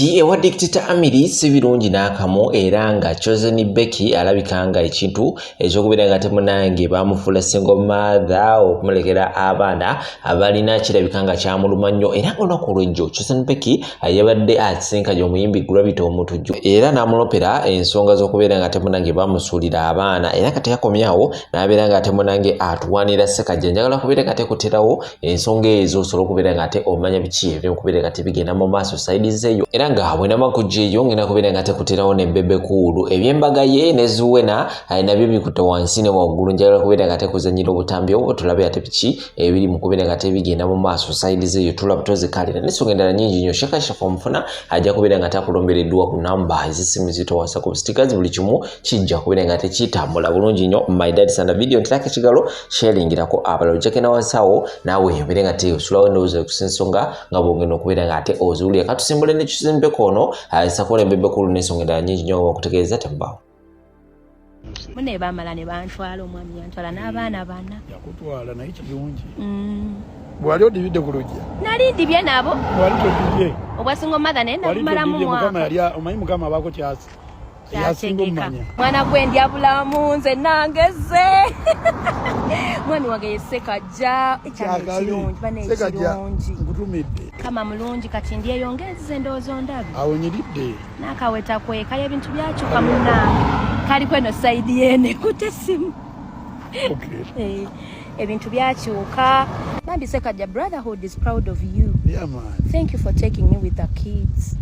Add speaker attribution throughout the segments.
Speaker 1: Nti ewa Dictator Amiri si birungi n'akamu, era nga Chosen Becky alabika nga ekintu ekyokubeera nga temunange bamufuula single mother, okumulekera abaana abalina, kirabika nga kyamuluma nnyo. Era nga olunaku olwejjo Chosen Becky yabadde asisinkanye omuyimbi Gravity Omutujju era n'amulopera ensonga z'okubeera nga temunange bamusuulira abaana, era nga teyakomyawo n'abeera nga temunange atuwanira Ssekajja. Njagala kubeera nga tekuterawo ensonga ezo osobola okubeera nga ate omanya biki ebyokubeera nga tebigenda mu maaso side zeeyo. Era nga bwenama kujja eyo, ngenda kubeera nga tekuterawo ne Bebe Cool, ebyembaga ye ne Zuwena nabyo bikutte wansi ne waggulu. Njagala kubeera nga tekuzanyira obutambi obwo, tulabe ate biki ebiri mu kubeera nga tebigenda mu maaso side zeeyo. Tulaba tozikalira n'ensonga endala nyingi nnyo. Shakashafa omufuna ajja kubeera nga takulombereddwa ku namba ezisimu zitowasa ku stickers, buli kimu kijja kubeera nga tekitambula bulungi nnyo. My dad sana video nterako ekigalo, sharingirako abalala, ojjakena wansi awo naawe obeere nga te osulawo endowooza ku nsonga nga bwogenda okubeera nga ate oziwulira. Katusimbule ne kizimbeko ono sakola e Bebe Cool n'ensonga endala nyingi nnyo nga bakutegeeza tebaawo.
Speaker 2: Mune bamala ne bantwala, omwami yantwala n'abaana bana.
Speaker 3: Yakutwala, naye kirungi. Bwali odibidde ku lujja?
Speaker 2: Nali ndibye nabo.
Speaker 3: Wali todibye.
Speaker 2: Obwa single mother naye
Speaker 3: wali
Speaker 2: nabumalamu
Speaker 3: todibye mukama.
Speaker 2: Mwaka.
Speaker 3: Yali omanyi mukama abaako kyasi yasinga omumanya.
Speaker 2: Mwana gwe ndya bulamu nze nangeze, mwami wange ye Sekajja ekyange ekirungi bana.
Speaker 3: Sekajja.
Speaker 2: Ekirungi.
Speaker 3: Nkutumidde.
Speaker 2: Kama mulungi, kati ndyeyongeze ndowooza ondabye.
Speaker 3: Awo nyiridde.
Speaker 2: N'akaweta kwekayo, ebintu byakyuka munnange, kaliko eno side yene kuta essimu.
Speaker 3: Okay.
Speaker 2: Ebintu byakyuka bambi. Sekajja, brotherhood is proud of you.
Speaker 3: Yeah, man.
Speaker 2: Thank you for taking me with the kids.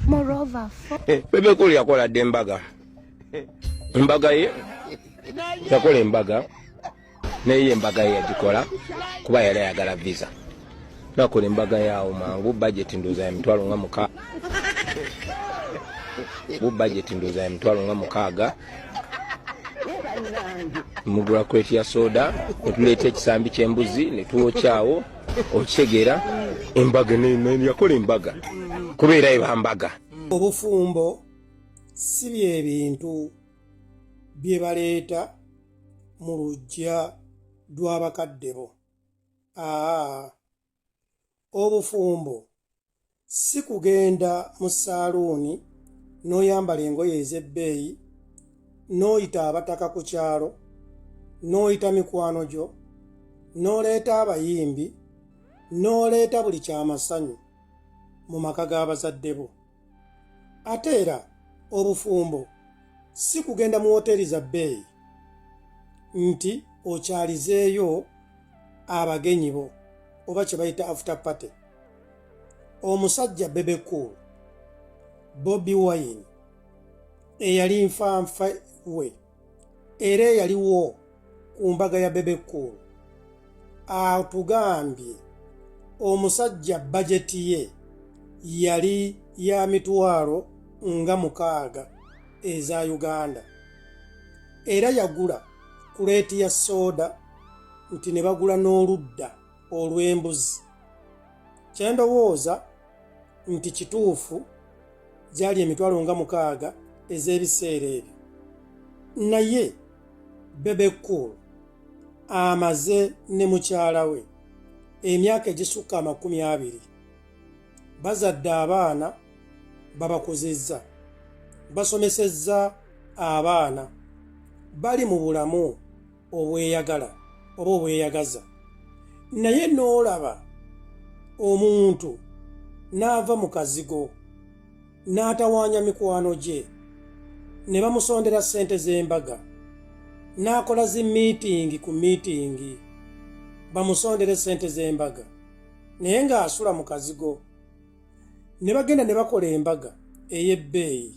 Speaker 2: Moreover for
Speaker 4: Bebe Cool yakola dda embaga, embaga ye yakola embaga, naye embaga ye yagikola kuba yali ayagala visa. Nakola embaga yaawo mangu, budget ndowooza ya mitwalo nga muka bu budget ndowooza ya 60,000. Mugula crate ya soda, netuleeta ekisambi ky'embuzi netwokyawo, okitegeera? Embaga yakola embaga kubeera eba mbaga.
Speaker 5: Obufumbo si byebintu bye baleeta mu luggya lw'abakadde bo. Aa, obufumbo si kugenda mu saaluuni n'oyambala engoye ez'ebbeeyi, n'oyita abataka ku kyalo, n'oyita mikwano gyo, n'oleeta abayimbi, n'oleeta buli kyamasanyu mu maka g'abazadde bo. Ate era obufumbo si kugenda mu woteeri za bbeeyi nti okyalizeeyo abagenyi bo oba kye bayita after party. Omusajja Bebe Cool, Bobi Wine eyali nfanfa we era eyaliwo ku mbaga ya Bebe Cool, atugambye omusajja budget ye yali ya 60,000 eza Uganda, era yagula crate ya sooda nti ne bagula n'oludda olw'embuzi. Kyendowooza nti kituufu gyali 60,000 ez'ebiseera ebyo. Naye Bebe Cool amaze ne mukyala we emyaka egisukka 20, bazadde abaana, babakuzizza, basomesezza abaana, bali mu bulamu obweyagala oba obweyagaza. Naye n'olaba omuntu n'ava mu kazigo n'atawaanya mikwano gye ne bamusondera ssente z'embaga, n'akola zi meeting ku meeting bamusondere ssente z'embaga, naye ng'asula mu kazigo, ne bagenda ne bakola embaga ey'ebbeeyi,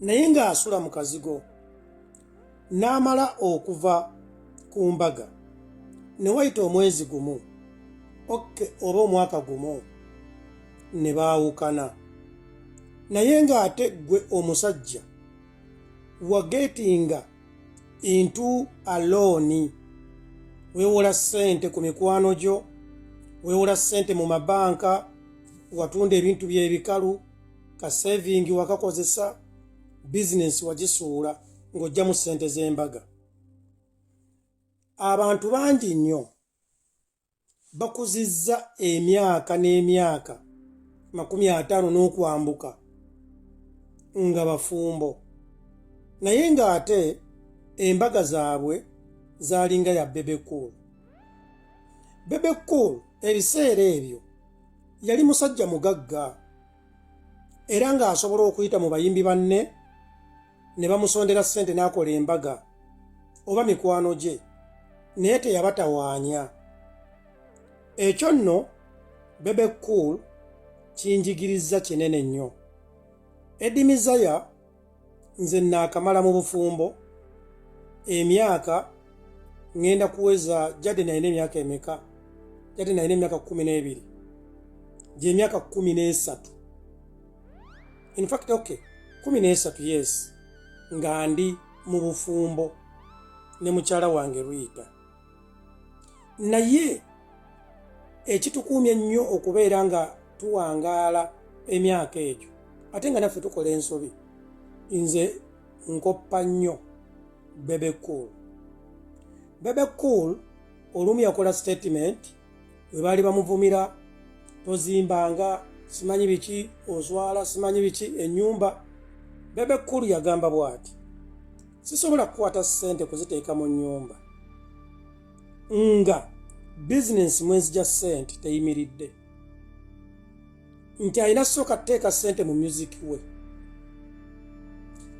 Speaker 5: naye ng'asula mu kazigo. N'amala okuva ku mbaga ne wayita omwezi gumu okke oba omwaka gumu ne baawukana, naye ng'ate ggwe omusajja wagettinga into a loan, weewola ssente ku mikwano gyo, weewola ssente mu mabanka, watunda ebintu by'ebikalu, ka saving wakakozesa, bizinensi wagisuula ng'ojjamu ssente z'embaga. Abantu bangi nnyo bakuzizza emyaka n'emyaka. 50 n'okwambuka nga bafumbo, naye ng'ate embaga zaabwe zaalinga ya Bebe Cool. Bebe Cool ebiseera ebyo yali musajja mugagga era ng'asobola okuyita mu bayimbi banne ne bamusondera ssente n'akola embaga oba mikwano gye, naye teyabatawaanya. Ekyo nno Bebe Cool kinjigiriza kinene nnyo. Eddie Mizaya, nze naakamala mu bufumbo emyaka ŋŋenda kuweza. Jadde nalina emyaka emeka? Jadde nalina emyaka 12, gyemyaka 13, in fact, okay, 13, yes, nga ndi mu bufumbo ne mukyala wange Rita. Naye ekitukuumye ennyo okubeera nga tuwangaala emyaka egyo, ate nga naffe tukola ensobi, nze nkoppa nnyo Bebe Cool. Bebe Cool olumu yakola statement we baali bamuvumira, tozimbanga, simanyi biki, ozwala, simanyi biki, ennyumba. Bebe Cool yagamba bw'ati: sisobola kukwata ssente kuziteeka mu nnyumba nga bizinensi mwenzija ssente teyimiridde, nti alina sooka kuteeka ssente mu music we,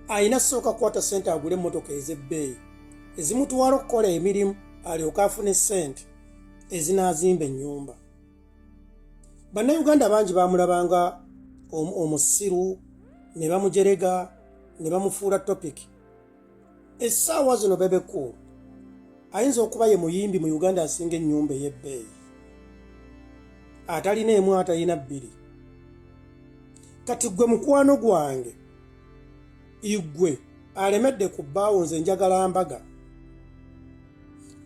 Speaker 5: alina sooka kukwata ssente agule emmotoka ez'ebbeeyi ezimutwala okukola emirimu, alyoke afune ssente ezinaazimba ennyumba. Bannayuganda bangi bamulabanga omusiru ne bamujerega ne bamufuula topic. Essaawa zino Bebe Cool ayinza okuba ye muyimbi mu Uganda asinga ennyumba ey'ebbeeyi, atalina emu, atalina bbiri. Kati gwe mukwano gwange, igwe alemedde ku bbaawo, nze njagala mbaga.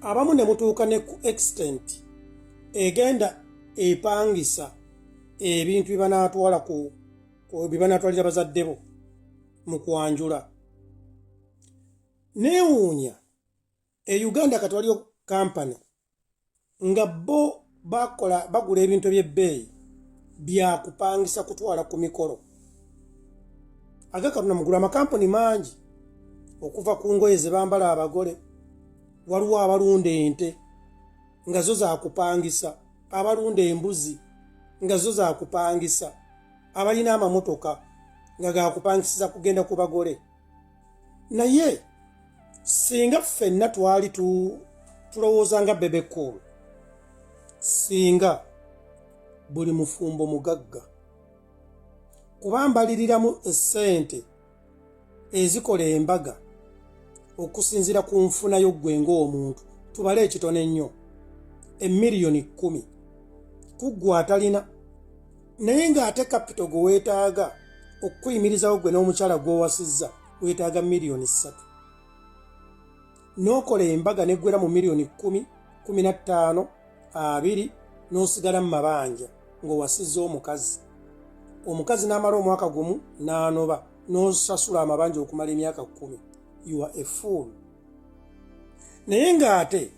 Speaker 5: Abamu ne mutuuka ne ku extent egenda epangisa ebintu bye banaatwala ku bye banaatwalira bazadde bo mu kwanjula. Neewuunya, e Uganda kati waliyo kampani nga bo bakola, bagula ebintu ebyebbeeyi byakupangisa kutwala ku mikolo. Agakatonda mugulu, amakampuni mangi, okuva ku ngoye ze bambala abagole, waliwo abalunda ente nga zo zakupangisa, abalunda embuzi nga zo zakupangisa, abalina amamotoka nga gakupangisiza kugenda ku bagole. Naye singa ffenna twali tulowooza nga Bebe Cool, singa buli mufumbo mugagga, kuba mbaliriramu essente ezikola embaga okusinziira ku nfuna yo ggwe ng'omuntu. Tubale ekitono ennyo 10 million ku ggwe atalina, naye ng'ate capital gwe weetaaga okukuyimirizawo gwe n'omukyala gw'owasizza, weetaaga 3 million, n'okola embaga neggwera mu 10 million, 15, 20, n'osigala mu mabanja ng'owasizza omukazi. Omukazi n'amala omwaka gumu n'anoba, n'osasula amabanja okumala emyaka 10. You are a fool. Naye ng'ate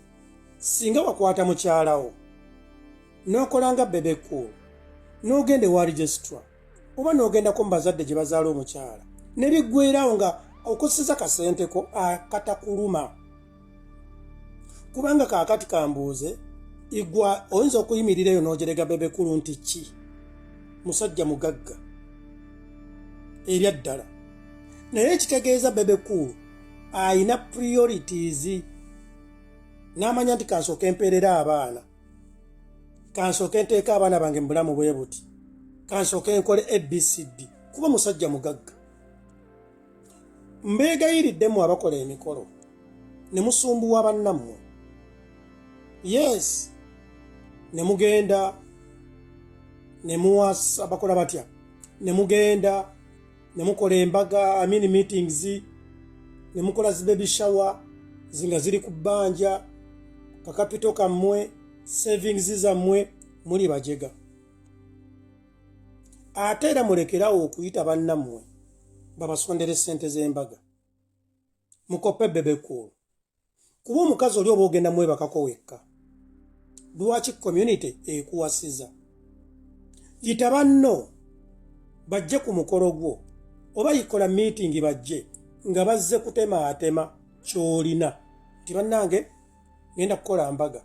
Speaker 5: singa wakwata mukyalawo n'okola nga Bebe Cool, n'ogenda ewa registrar oba n'ogendako mu bazadde gye bazaala omukyala, ne biggwerawo nga okozeseza kasenteko akatakuluma. Kubanga kaakati kambuuze, igwa oyinza okuyimirira eyo n'ojerega Bebe Cool nti ki musajja mugagga ebyaddala, naye ekitegeeza Bebe Cool ayina priorities, n'amanya nti kansooke empeerera abaana, kansooke nteeka abaana bange mu bulamu bwe buti, kansooke nkole ABCD, kuba musajja mugagga. Mbeegayiriddemu abakola emikolo ne musumbuwa bannammwe, yes, ne mugenda ne muwasa, bakola batya, ne mugenda ne mukola embaga, I mean meetings, ne mukola zi baby shower zinga ziri ku bbanja, ka capital kammwe, savings zammwe, muli bajega. Ate era mulekerawo okuyita bannammwe babasondere ssente z'embaga. Mukoppe Bebe Cool, kuba omukazi oli oba ogenda mwebakako wekka, lwaki community ekuwasiza? Yita banno. Bajje ku mukolo gwo oba yikola meeting bajje nga bazze kutemaatema ky'olina nti bannange ngenda kukola mbaga,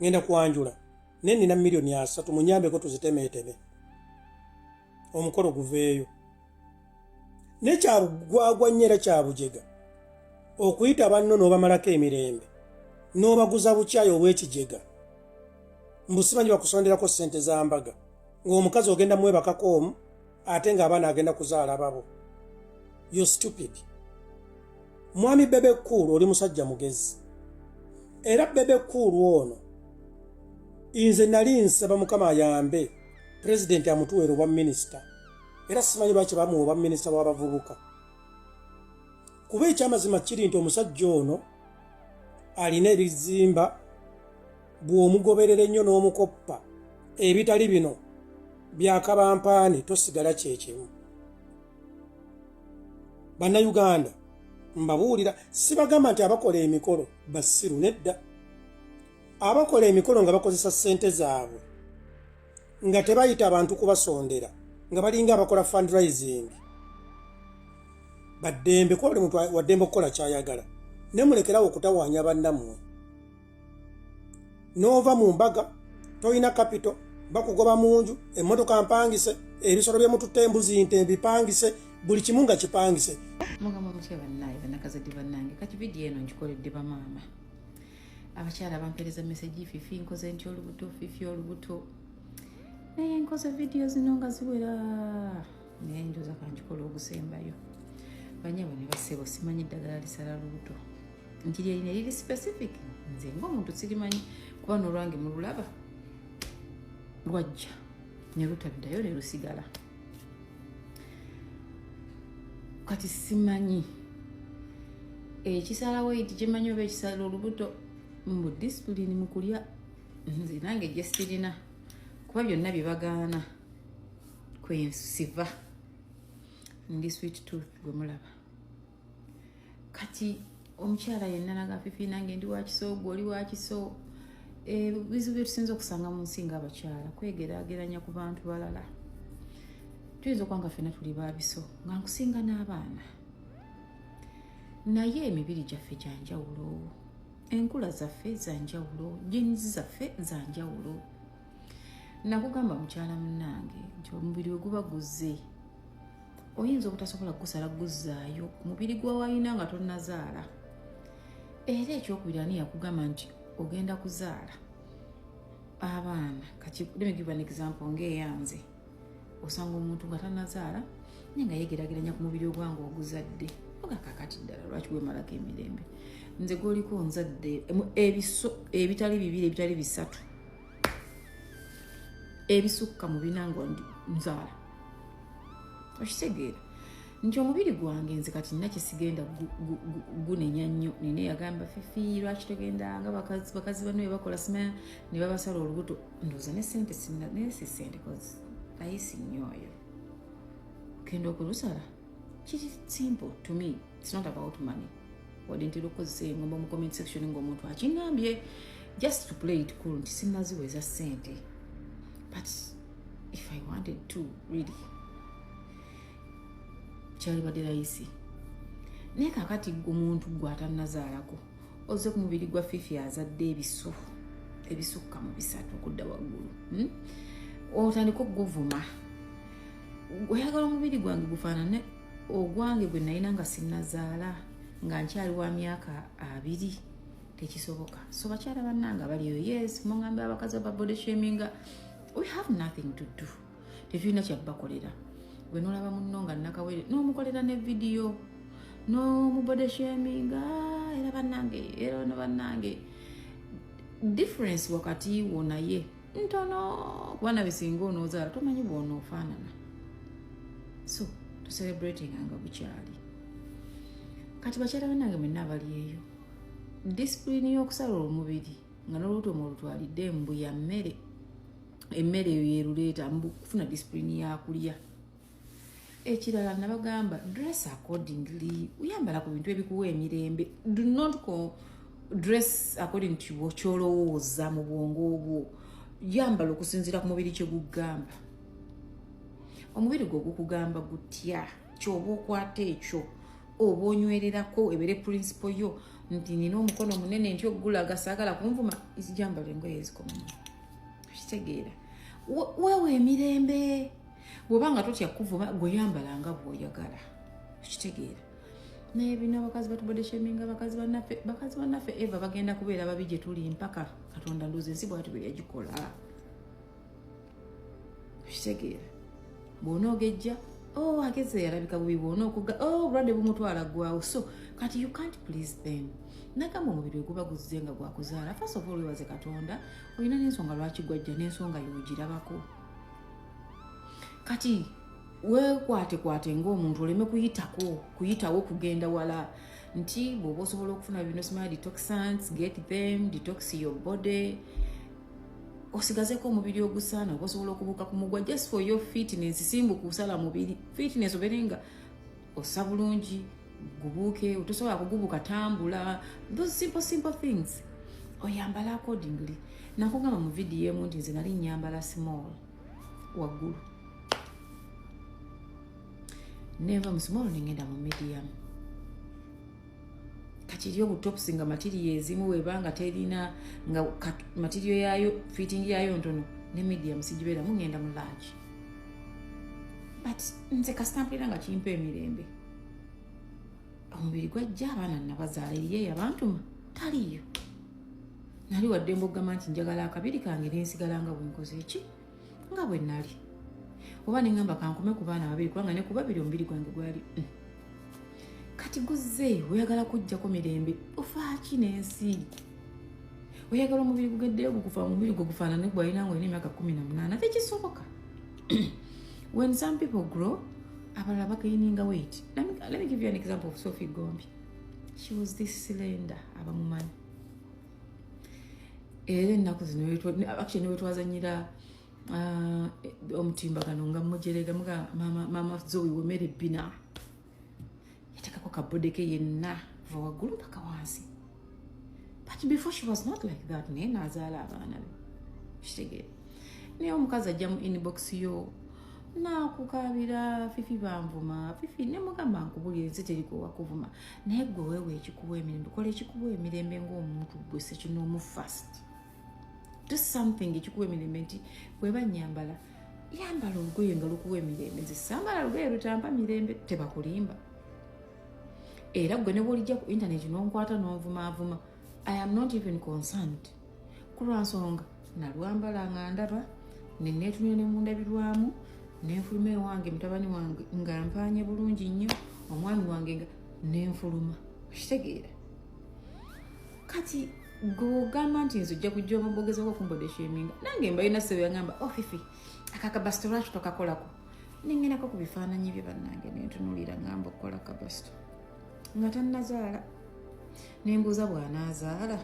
Speaker 5: ngenda kwanjula, naye nina 3 million munyambeko tuzitemeeteme omukolo guveeyo. Naye kyabugwagwa nnyo era kyabujega okuyita banno n'obamalako emirembe n'obaguza bukyayi obw'ekijega mbu simanyi bakusonderako ssente za mbaga, ng'omukazi ogenda mwebakako omu ate ng'abaana agenda kuzaala babo. You stupid. Mwami Bebe Cool, oli musajja mugezi. Era Bebe Cool ono nze nali nsaba Mukama ayambe pulezidenti amutuweera obwa minisita, era simanyi lwaki bamuwa obwa minisita w'abavubuka, kuba ekyamazima kiri nti omusajja ono alina ebizimba. Bw'omugoberera ennyo n'omukoppa ebitali bino byakabampaani, tosigala kyekimu. Bannayuganda, mbabuulira, sibagamba nti abakola emikolo basiru, nedda. Abakola emikolo nga bakozesa ssente zaabwe, nga tebayita abantu kubasondera, nga balinga abakola fundraising, baddembe, kuba buli muntu waddembe okukola kyayagala. Ne mulekerawo okutawaanya bannammwe. N'ova mu mbaga tolina capital, bakugoba mu nju, emmotoka mpangise, ebisolo byemututte, embuzi, nte mbipangise, buli kimu nga kipangise.
Speaker 6: Mugamba mutya bannaye, bannakazadde bannange? Kati vidiyo eno ngikoledde bamaama, abakyala bampereza message: "Fifi, nkoze nti olubuto? Fifi, olubuto." Naye nkoze vidiyo zino nga ziwera, naye njoza kanjikola ogusembayo. Banyabo ne basebo, simanyi eddagala lisala lubuto nti lyerina eriri specific. Nze ngaomuntu sirimanyi, kuba nolwange mululaba lwajja ne lutaddayo ne lusigala. Kati simanyi ekisala weight kyemanyi oba ekisala olubuto mbu discipline mu kulya. Nze nange gye sirina, kuba byonna bye bagaana kwensiva. Ndi sweet tooth gwe mulaba. Kati omukyala yenna naga, "Fifi, nange ndi wakiso, gwe oli wakiso." Ebizibu byetusinza okusanga mu nsi ngaabakyala kwegeraageranya ku bantu balala. Tuyinza okuba nga ffenna tuli babiso, nga nkusinga n'abaana, naye emibiri gyaffe gyanjawulo, enkula zaffe zanjawulo, genes zaffe zanjawulo. Nakugamba mukyala munnange nti omubiri we guba guzze, oyinza obutasobola kugusala guzzaayo ku mubiri gwa wayina nga tonnazaala. Era ekyokubiri, ani yakugamba nti ogenda kuzaala abaana? Kati let me give an example ngaeyanze. Osanga omuntu nga tanazaala naye nga yegeraageranya ku mubiri ogwange oguzadde. Oga kakati ddala lwaki wemalako emirembe? Nze gwoliko nzadde ebiso ebitali bibiri, ebitali bisatu, ebisukka mu bina nga nzaala. Okitegeera nti omubiri gwange nze kati nina kyesigenda gunenya nnyo. Nina eyagamba, "Fifi, lwaki togenda nga bakazi bano bebakola simanya ne babasala olubuto?" Ndowooza ne sente naye si sente layisi nnyo oyo genda okulusala. Kiri simple to me, it's not about money. Wadde ntera okukozesa engombo mu comment section ngaomuntu akiŋambye, just to play it cool nti sinaziweza sente, but if I wanted to really, kyalibadde layisi. Naye kakati omuntu gwe atannazaalako ozze ku mubiri gwa Fifi azadde ebiso ebisukka mu bisatu okudda waggulu, Otandika okuguvuma, oyagala omubiri gwange gufaanane ogwange gwe nalina nga sinnazaala, nga nkyali wa myaka 20. Tekisoboka. So bakyala bannange abaliyo, yes, muŋambe abakazi aba body shaminga, we have nothing to do, tetulina kyabbakolera. Gwe nolaba munno nga nakawere n'omukolera ne vidiyo n'omubody shaminga. Era bannange, era ono bannange, difference wakati wo naye ntono, kuba nabe singa onoozaala tomanyi bw'onoofaanana. So tucelebrating nga bukyali. Kati bakyala bannange mwenna abali eyo, discipline y'okusala omubiri nga n'olubuto mwolutwalidde mbu ya mmere, emmere eyo yeruleeta, mbu kufuna discipline yakulya. Ekirala nabagamba, dress accordingly. Oyambala ku bintu ebikuwa emirembe. Do not dress according to kyolowooza mu bwongo bwo. Yambala okusinziira ku mubiri kyegugamba. Omubiri gwo gukugamba gutya? Kyoba okwata ekyo oba onywererako, ebeere principle yo nti nina omukono munene nti ogulaga saagala kunvuma, jambala engoye ezikomamu. Kitegeera, weewa emirembe. Bw'oba nga totya kuvuma, gwe yambala nga bw'oyagala. Kitegeera? Naye bino abakazi batubody shaminga. Bakazi bannaffe, bakazi bannaffe eva bagenda kubeera babi gye tuli mpaka Katonda. Ndooza ensi bwati bwe yagikola. Kitegeera? Bw'onoogejja, oh, ageze yalabika bubi. Bw'onookuga, oh, obulwadde bumutwala ggwawo. So kati you can't please them. Nagamba omubiri guba guzze nga gwakuzaala, first of all webaze Katonda, olina n'ensonga lwaki gwajja, n'ensonga y'ogirabako. Kati weekwatekwate ng'omuntu, oleme kuyitako kuyitawo kugenda wala nti bw'oba osobola okufuna bino, smart detoxants, get them, detox your body, osigazeko omubiri ogusaana. Oba osobola okubuuka ku mugwa just for your fitness, simbu kusala mubiri, fitness, obeere nga ossa bulungi, gubuuke. Tosobola kugubuuka, tambula. Those simple simple things, oyambala accordingly. Nakugamba mu vidiyo emu nti nze nali nyambala small waggulu, nenva mu small nengenda mu medium. Kati eri obutops nga material ezimu webanga terina nga material yaayo, fitting yaayo ntono, ne medium sigibeeramu, ngenda mu large. But nze kasita mpulira nga kimpa emirembe, omubiri gwajja, abaana nabazaala, eriyo eyabantuma taliiyo. Nali wadde mbogamba nti njagala akabiri kange, nensigala nga bwenkoze eki, nga bwe nali, oba neŋŋamba kankume ku baana babiri, kubanga ne ku babiri omubiri gwange gwali. Kati guzze oyagala kujjako mirembe, ofaaki n'ensi? Oyagala omubiri gugeddeyo gukufa, omubiri gwe gufaanane gwalina nga olina emyaka 18? Tekisoboka. When some people grow, abalala bagaininga weight. Let me give you an example of Sophie Gombi. She was this slender, abamumanyi. Era ennaku zino actually newetwazanyira omutimbagano nga mujerega muga mama, mama Zoe wemere bina yatekako kabody ke yenna kuva waggulu mpaka wansi. But before she was not like that, naye nazaala abaana be. Kitegeera? Naye omukazi ajja mu inbox yo nakukabira, "Fifi, banvuma, Fifi." Nemugamba, "Nkubulira, ensi terikuwa kuvuma, naye gwe weewa ekikuwa emirembe. Kola ekikuwa emirembe ng'omuntu gwe sekinoomu. First do something ekikuwa emirembe, nti bweba nyambala, yambala olugoye nga lukuwa emirembe. Nze sambala lugoye lutampa mirembe, tebakulimba. Era gwe ne bwolijja ku internet n'onkwata n'onvumaavuma, I am not even concerned, kulwansonga nalwambala nga ndaba neneetumya ne mundabirwamu, nenfuluma ewange, mutabani wange nga mpaanye bulungi nnyo, omwami wange nga nenfuluma. Okitegeera? Kati gweogamba nti nze ojja kujja omubogezako okumbody shaminga, nange mbalina sebe yagamba, "Oh Fifi, akakabasito lwaki tokakolako?" Nengendako ku bifaananyi bye, bannange, nentunuulira, ngamba okukola kabasito nga tannazaala, nembuuza bw'anaazaala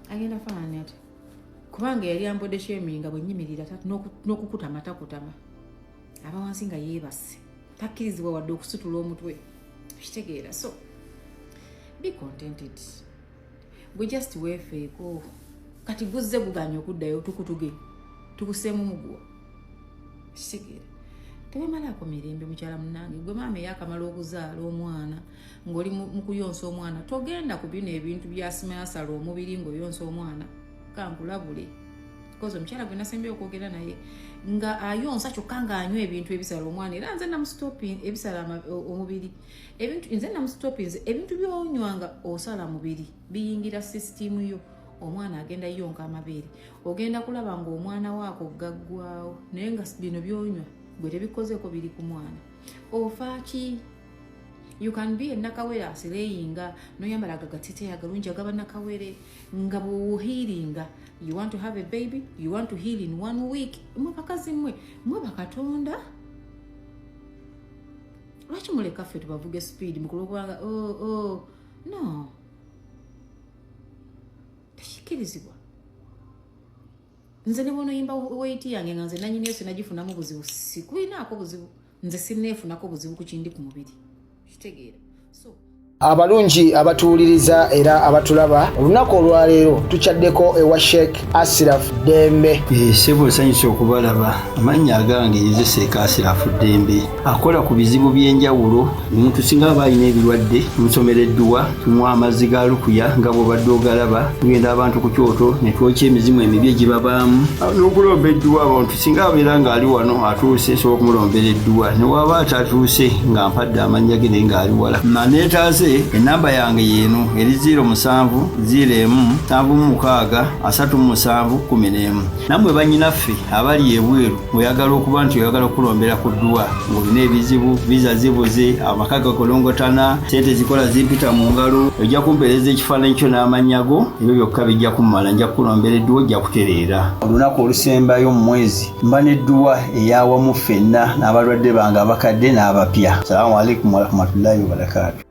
Speaker 6: agenda faanani ati, kubanga yali ambody shaminga bwe nyimirira n'okukutama takutama, aba wansi nga yeebase, takkirizibwa wadde okusitula omutwe. Kitegeera? So be contented. Gwe just weefeeko. Kati guzze guganye okuddayo, tukutuge tukuseemu muguwa. Kitegeera? Tebemalaako mirembe. Mukyala munange, gwe maama eyakamala okuzaala omwana, ng'oli mu kuyonsa omwana, togenda ku bino ebintu byasimasala omubiri ng'oyonsa omwana. Kankulabule, because omukyala gwe nasembyeyo okwogera naye nga ayonsa kyokka ng'anywa ebintu ebisala omwana, era nze namustopi ebisala omubiri ebintu. Nze namustopi nze ebintu byonywa nga osala mubiri biyingira sisitimu yo. Omwana agenda yonka amabeere, ogenda kulaba ng'omwana waako gaggwawo, naye nga bino byonywa gwe tebikozeeko, biri ku mwana. Ofaaki? You can be enakawere asireyinga noyambala agagatete agalungi agaba nakawere nga bwohealinga. You want to have a baby, you want to heal in one week. Mwe bakazi mmwe, mwe bakatonda, lwaki muleka ffe tubavuge speed mukulwokubanga? Oh, no, tekikirizibwa. Nze ne bwonoyimba weight yange nga nze nanyiniyo sinagifunamu buzibu, sikulinaako buzibu, nze sineefunako buzibu ku kindi ku mubiri. Kitegeera? So
Speaker 7: Abalungi abatuwuliriza era abatulaba, olunaku olwaleero tukyaddeko ewa Sheikh Asiraf Ddembe.
Speaker 8: Ssebo, nsanyuse okubalaba. Amannya agange nze Sheikh Asirafu Ddembe, akola ku bizibu by'enjawulo. Omuntu singa aba alina ebirwadde, tumusomera edduwa, tumuwa amazzi ga lukuya nga bw'obadde ogalaba. Tugenda abantu ku kyoto ne twokya emizimu emibi egibabaamu n'okulomba edduwa. Abantu singa abeera ng'ali wano atuuse, nsobola okumulombera edduwa, ne waba atatuuse nga mpadde amannya ge naye ng'ali wala naneetaase. Enamba yange yeeno eri 07 01 76 37 11. Nammwe bannyinaffe abali ebweru, oyagala okuba nti oyagala okulombera ku dduwa ng'olina ebizibu, visa zibuze, amaka gakolongotana, sente zikola zimpita mu ngalo, ojja kumpeereza ekifaananyi kyo n'amannya go, ebyo byokka bijja kummala, nja kukulombera edduwa, ojja kutereera. Olunaku olusembayo mu mwezi mba n'edduwa eyawamu ffenna n'abalwadde bange abakadde n'abapya. Salaamu alaikum warahmatullahi wabarakaatu.